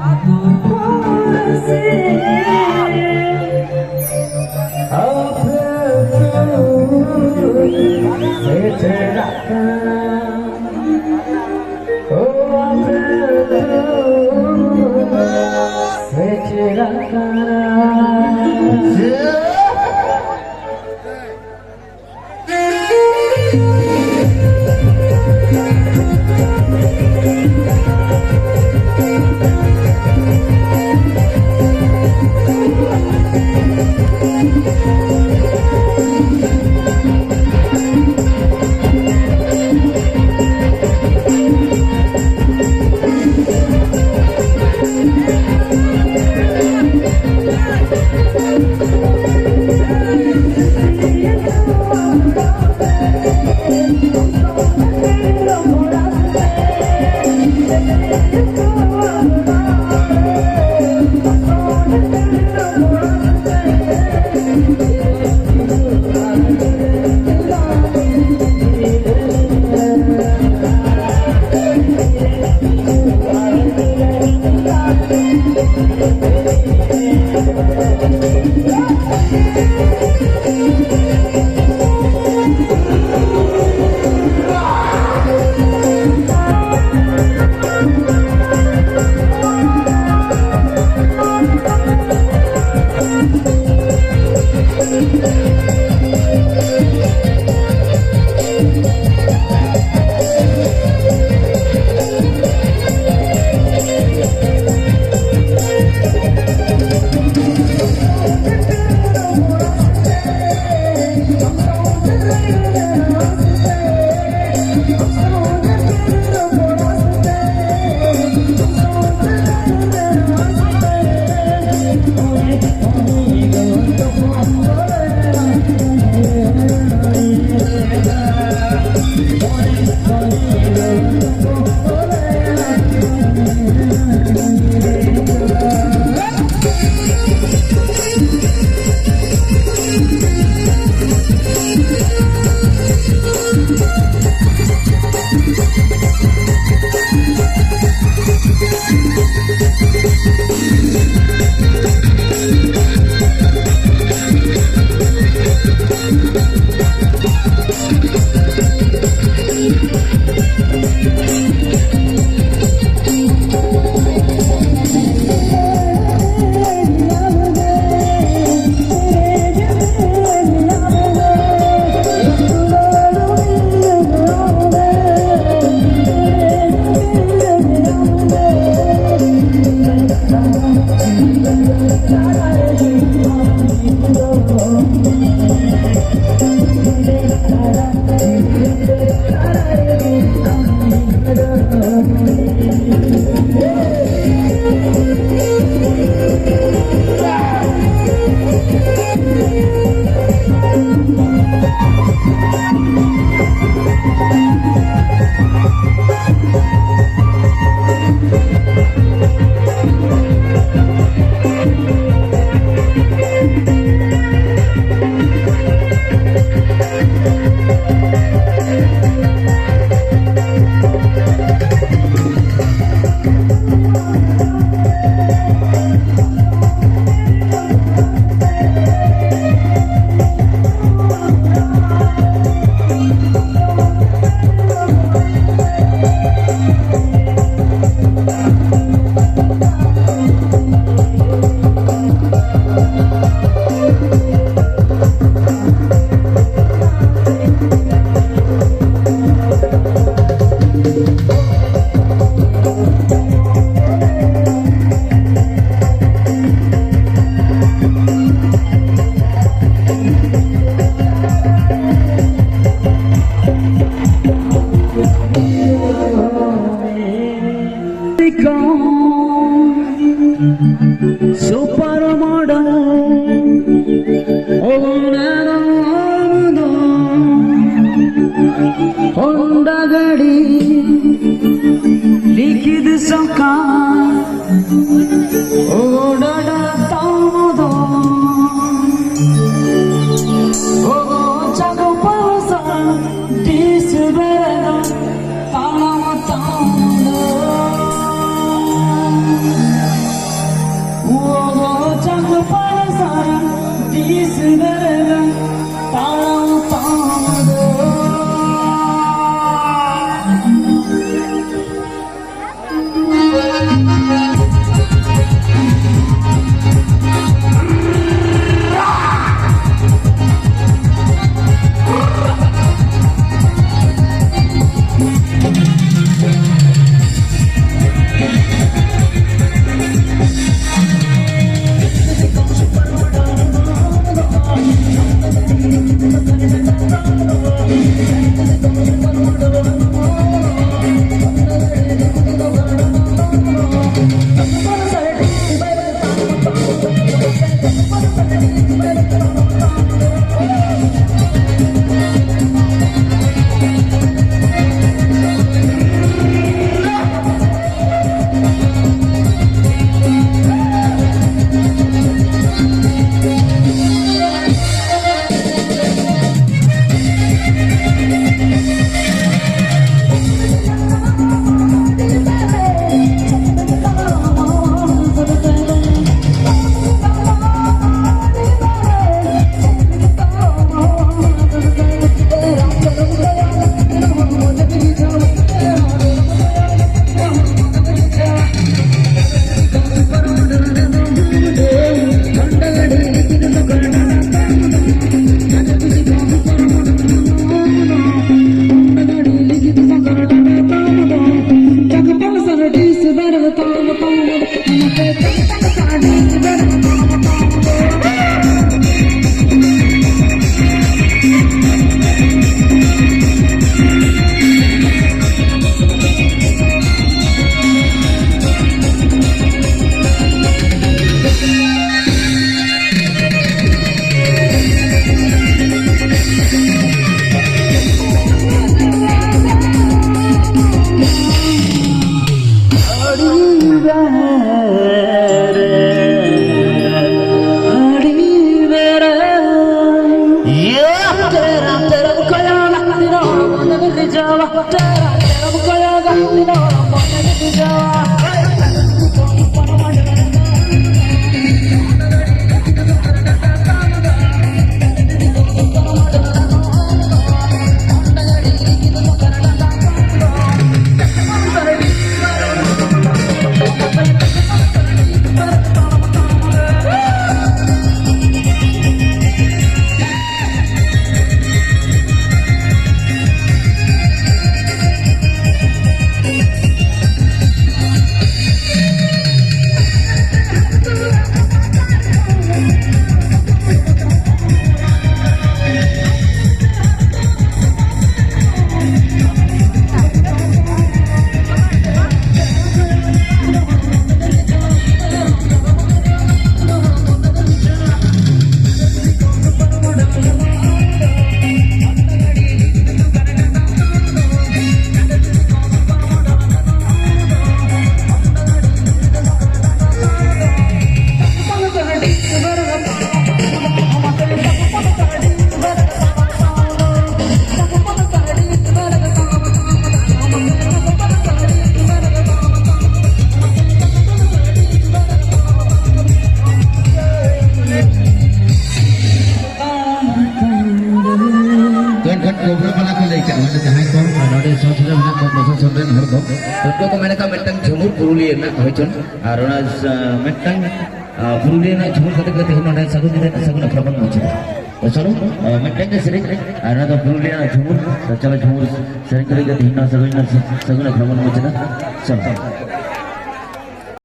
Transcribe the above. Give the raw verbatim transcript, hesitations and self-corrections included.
ᱟᱹᱛᱩ ᱯᱩᱲᱥᱤ ᱟᱯᱮ ᱟᱹᱛᱩ ᱥᱮᱴᱮᱨᱚᱜ ᱠᱟᱱᱟ᱾ ᱳ ᱟᱯᱮ ᱟᱹᱛᱩ ᱥᱮᱴᱮᱨᱚᱜ ᱠᱟᱱᱟ᱾ Super model ᱚᱱᱟ ᱫᱚ ᱦᱚᱱᱰᱟ ᱜᱟᱹᱰᱤ ᱞᱤᱠᱤᱫ ᱥᱚᱠᱟ ᱚᱰᱟᱰᱟ ᱛᱟᱢ ᱫᱚ ᱜᱚᱜᱚ ᱪᱟᱸᱫᱚ ᱯᱟᱥᱟ ᱛᱤᱥ ᱵᱮᱨᱮᱫᱟ ᱛᱟᱲᱟᱢ ᱛᱟᱢ ᱫᱚ᱾ ᱜᱚᱜᱚ ᱪᱟᱸᱫᱚ ᱯᱟᱥᱟ ᱛᱤᱥ ᱵᱮᱨᱮᱫᱟ ᱛᱟᱲᱟᱢ ᱛᱟᱢ ᱫᱚ᱾ ᱛᱚ ᱮᱱᱠᱷᱟᱱ ᱠᱚᱵᱨᱟ ᱵᱟᱞᱟ ᱠᱚ ᱞᱟᱹᱭ ᱠᱟᱜ ᱵᱚᱱᱟ, ᱡᱟᱦᱟᱸᱭ ᱠᱚ ᱱᱚᱰᱮ ᱥᱟᱶ ᱥᱮᱴᱮᱨ ᱢᱮᱱᱟᱜ ᱠᱚᱣᱟ, ᱯᱨᱚᱥᱟᱥᱚᱱ ᱨᱮᱱ ᱦᱚᱲ ᱠᱚ, ᱩᱱᱠᱩ ᱠᱚ ᱢᱮᱱ ᱟᱠᱟᱫ ᱢᱤᱫᱴᱟᱝ ᱡᱷᱩᱢᱩᱨ ᱯᱩᱨᱩᱞᱤᱭᱟᱹ ᱨᱮᱱᱟᱜ ᱦᱩᱭ ᱪᱚᱱ, ᱟᱨ ᱚᱱᱟ ᱥᱟ-, ᱢᱤᱫᱴᱟᱝ, ᱟ, ᱯᱩᱨᱩᱞᱤᱭᱟᱹ ᱨᱮᱱᱟᱜ ᱡᱷᱩᱢᱩᱨ ᱠᱟᱛᱮ ᱜᱮ ᱛᱮᱦᱮᱧ ᱱᱚᱰᱮ ᱥᱟᱹᱜᱩᱱ ᱧᱤᱫᱟᱹ ᱨᱮᱱᱟᱜ ᱥᱟᱹᱜᱩᱱ ᱟᱠᱷᱲᱟ ᱵᱚᱱ ᱢᱩᱪᱟᱹᱫᱟ᱾ ᱛᱚ ᱪᱚᱞᱚ, ᱟ, ᱢᱤᱫᱴᱟᱝ ᱜᱮ ᱥᱮᱨᱮᱧ, ᱟᱨ ᱚᱱᱟ ᱫᱚ ᱯᱩᱨᱩᱞᱤᱭᱟᱹ ᱨᱮᱱᱟᱜ ᱡᱷᱩᱢᱩᱨ᱾ ᱛᱚ ᱪᱚᱞᱚ, ᱡᱷᱩᱢᱩᱨ ᱥᱮᱨᱮᱧ ᱠᱟᱛᱮ ᱜᱮ ᱛᱮᱦᱮᱧ ᱱᱚᱣᱟ ᱥᱟᱹᱜᱩᱱ, ᱥᱟᱹᱜᱩᱱ ᱟᱠᱷᱲᱟ ᱵᱚᱱ ᱢᱩᱪᱟᱹᱫᱟ᱾ ᱪᱚᱞᱚ᱾